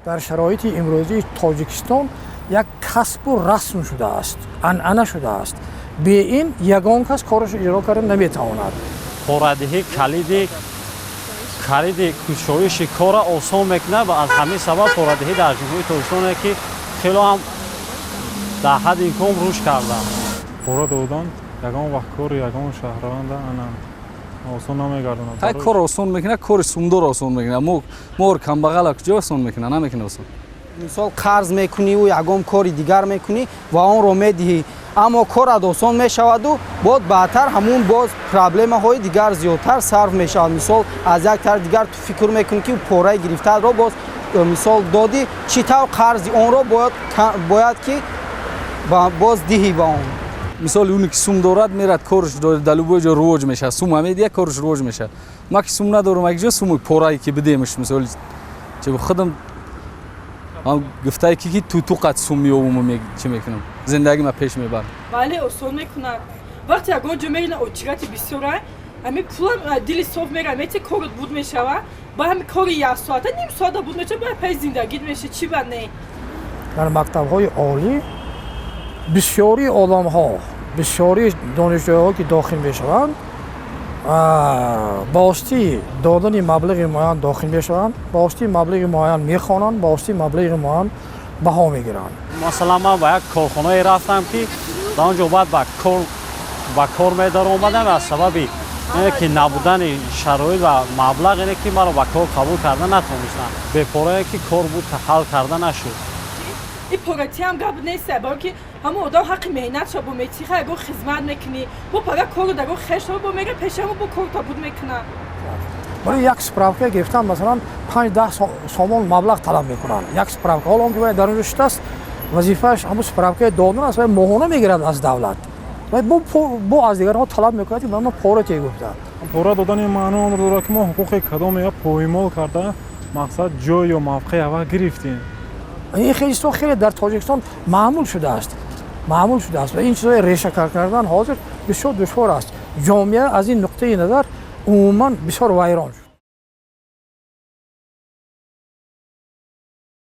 Дар шароити имрӯзии Тоҷикистон як касбу расм шудааст, анъана шудааст. Бе ин ягон кас корашро иҷро карда наметавонад. Порадиҳӣ калиди кушоиши корро осон мекунад ва аз ҳамин сабаб порадиҳӣ дар Ҷумҳурии Тоҷикистоне, ки хело ҳам дар ҳадди имкон рушд карданд. Пора додан ягон вақт кори ягон шаҳрванда ана осон намегардонад. Ҳай, кор осон мекунад, кори сумдор осон мекунад. Мор камбағала куҷо осон мекунад? Намекунад осон. Мисол, қарз мекуниву ягон кори дигар мекунӣ ва онро медиҳӣ, аммо корат осон мешаваду боз баъдтар ҳамун боз проблемаҳои дигар зиёдтар сарф мешавад. Мисол, аз як тараф дигар ту фикр мекунӣ, ки пораи гирифтаатро боз мисол додӣ, чӣ тавр қарзи онро бояд ки боз диҳӣ ба он. Мисоли, уне ки сум дорад, мерад, корш дар любой ҷо рувоҷ мешавад. Сума медиҳад, корш рувоҷ мешавад. Ма ки сум надорам, як ҷо суму порае ки бидемш, мисоли, худам гуфтае ки тутуқат сум меёбуму чӣ мекунам, зиндагӣ ма пеш мебарам. Бале, осон мекунад. Вақте ягон ҷо мерина, очирати бисёра, ҳами пулам дили соф мера мети, корот буд мешава. Ба ҳами кори як соата, ним соата буд мешава, ба пай зиндагит меша. Чӣ ба не? Дар мактабҳои олӣ бисёри одамҳо, бисёри донишҷӯҳо, ки дохил мешаванд, ба воситаи додани маблағи муайян дохил мешаванд, ба воситаи маблағи муайян мехонанд, ба воситаи маблағи муайян баҳо мегиранд. Масалан, ман ба як корхонае рафтам, ки дар он ҷо баъд ба кор медаромадам. Аз сабаби ине ки набудани шароит ва маблағ, ине ки маро ба кор қабул карда натонистанд. Бепорае ки кор буд, ҳал карда нашуд. И поратиам гап нест, баро ки ҳамон одам ҳаққи меҳнатша бо метиха. Ягон хизмат мекунӣ, бо пага кору дагон хешро бо мега пешамо бо корта буд мекунад. Барои як справка гирифтан, масалан, 5-10 сомон маблағ талаб мекунанд, як справка. Ҳоло он ки вай дар онҷо шудааст, вазифааш ҳамун справкаи додан аст, вай моҳона мегирад аз давлат, вай бо аз дигарҳо талаб мекунад, ки ба ман пора те гуфта. Пора додани маъно онро дорад, ки мо ҳуқуқи кадомея поймол карда, мақсад, ҷой ё мавқеи аввал гирифтем. Ин хеле чизҳо хеле дар Тоҷикистон маъмул шудааст, маъмул шудааст ва ин чизҳои решакар кардан ҳозир бисёр душвор аст. Ҷомеа аз ин нуқтаи назар умуман бисёр вайрон шуд.